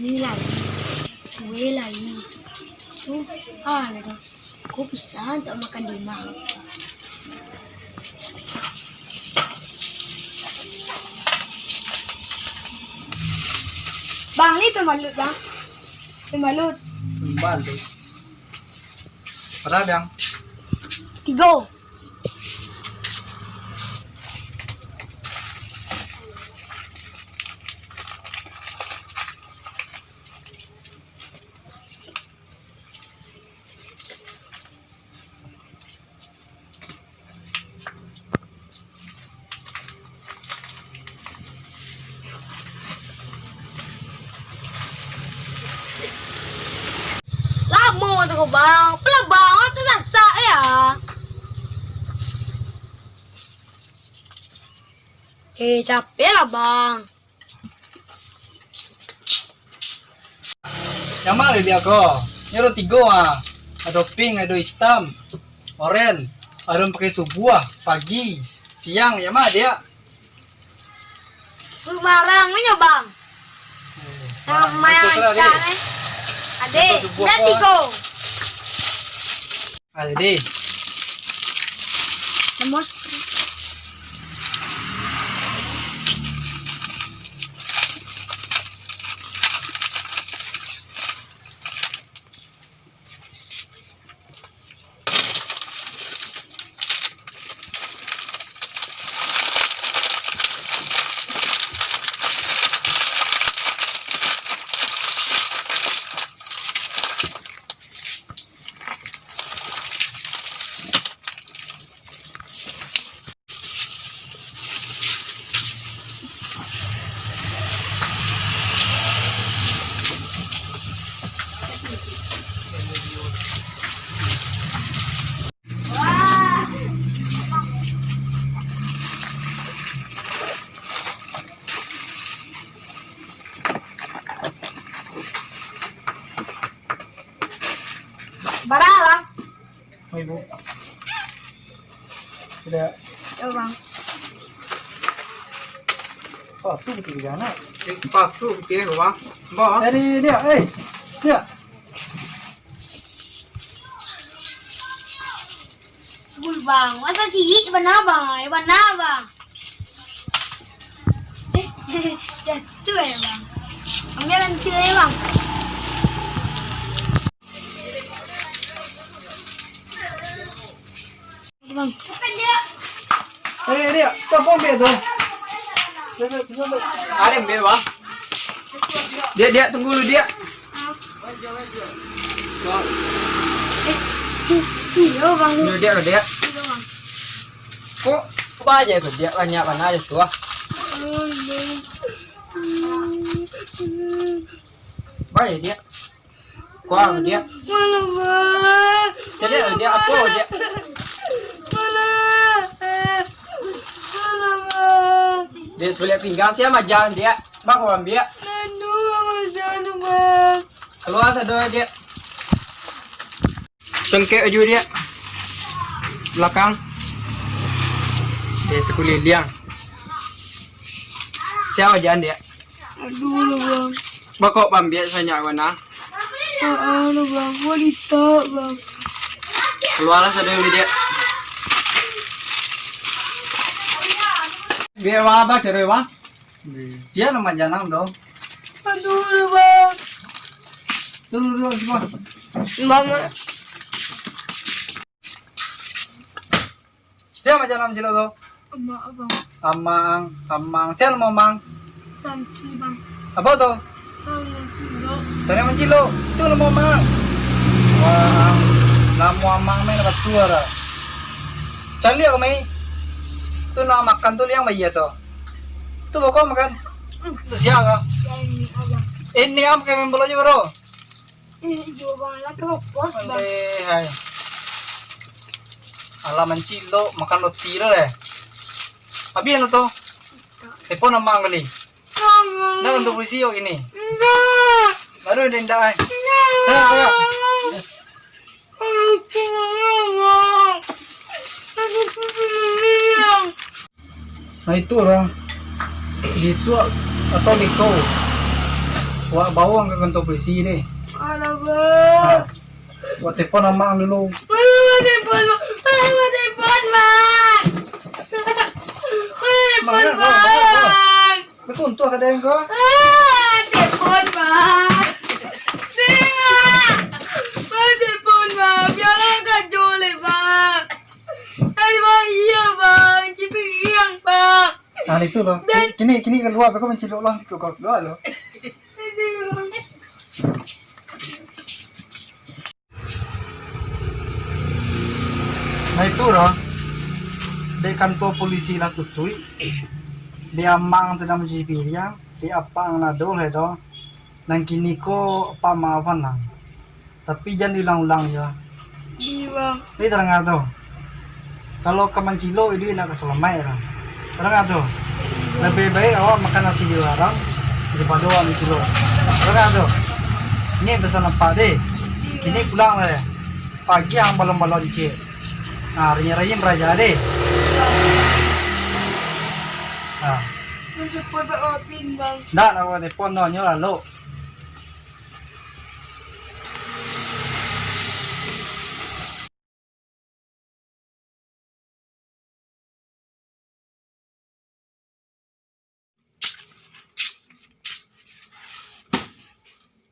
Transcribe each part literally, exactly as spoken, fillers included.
Ini lai, kue lai. Tu, ah, lah tu. Aku pisang tak makan di rumah. Bang, ni pembalut, Bang. Pembalut. Pembalut. Bara, Bang? Tigo. Lamo tu ko, Bang. Apolah, Bang, atu sasak ya. Eh, capek lah, Bang. Yang ma, Diak, ko? Nyo ado tigo ah. Ado pink, ado itam, oren. Ado pakai subuah, pagi, siang. Yang ma, Diak? Sumbarang nyo, Bang. Eh, yang main rancak, eh. Ade, subuah, tigo. Aldi. Nomor sepuluh. Bara lah. Oh, Ibu. Sudah. Yo, Bang. Pasu betul juga, nak. Eh, pasu betul, Bang. Bang. Eh, Diak, eh. Diak. Bul, Bang. Masa cilik bana, Bang? Eh, bana, Bang. Eh, jatuh, eh, Bang. Ambil lantai, eh, Bang. Bang. Eh, Diak, tu apa ambil tu? Ada ambil, Bang. Diak, Diak, tunggu dulu, Diak. Eh, iyo, Bang. Iyo, Diak, Diak. Iyo, Bang. Kok apa aja tu, Diak? Banyak mana aja tu, ah. Banyak, Diak. Kuang, Diak. Mana, Bang? Cari, Diak, apa, Diak? Mana? Mana, Bang? Diak, sebelah pinggang, siapa majalan, Diak? Bang, kau ambil. Aduh, Bang, jangan, Bang. Keluar sado, Diak. Sengkek baju, Diak. Belakang. Diak, sekuliliang. Siapa majalan, Diak? Aduh lah, Bang. Bakok pambiak sanyak bana. Ah, ah lah, Bang. Wanita, Bang. Keluarlah sado dulu, Diak. Biak, Bang, apa cari, Bang? Sia nama janang tu. Aduh lah, Bang. Turun dulu semua. Bang, Bang. Sia macam nama cilok tu? Amak, Bang. Amang, Amang. Sia namo Amang? Sanci, Bang. Apa tu? Sanci, Bang. Sanci mancilok. Tu namo Amang. Wah, namo Amang main apa tu, ara? Caliak kami. Tu nak makan tu liang bayia tu. Tu bokong makan. Tu sia ka? Yang ini, Abang. Ini am kayak main bola je, bro. Eh, iyo, Bang, lah keropos, Bang. Alehai. Alah mancilok, makan roti dah deh. Habis anu tu? Telepon Amang kali. Nak untuk polisi awak gini? Indak. Baru dia indak, eh. Indak. Nah, nah. Nah, itu urang bisuak atau liko. Wak bawa ka kantua polisi deh. Alah, Bang. Ha. Wak telepon amak dulu. Alah, Bang, telepon, Bang. Alah, Bang, telepon, Bang. Alah, telepon, Bang, Bang, Bang. Bang. Bakuntuah ka dek ko. Ah, telepon, Bang. Bang, telepon, Bang. Bialah ka jolek, Bang. Tadi, Bang, iyo, Bang. Cipiriang, Bang. Nah, itu loh. Dan kini, kini kalua, beko mancilok lah, kok kalua loh. Aduh. Nah, itu loh. Dek kantua polisi lah tutuik. Dek amak sadang mancuci piriang, dek apak nan ado lah itu. Nan kini ko apak maafan lah. Tapi jan diulang-ulang jo. Iyo, Bang. Jadi tadanga tu. Kalau ka mancilok, iduik nak ka salamaik lah. Tadanga tu. Labiah baik awak makan nasi di warang daripado awak mancilok. Tadanga tu. Ni pesan apak deh. Kini pulang lah deh. Pagi ang balon-balon cek. Nah, rayim-rayim raja deh. Nah. Telepon Pak Wapin, Bang. Ndak, ndak telepon doh, nyo lalok.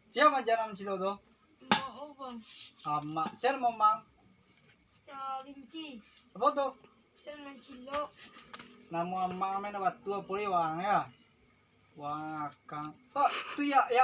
Sia nan mancilok tu? Amak, Bang. Amak. Sia namo Mang? Sarinci. Apo tu? Sia nan mancilok. Namo amak main batu apo lewang ya? Wah, kang. Oh, tu ya, ya.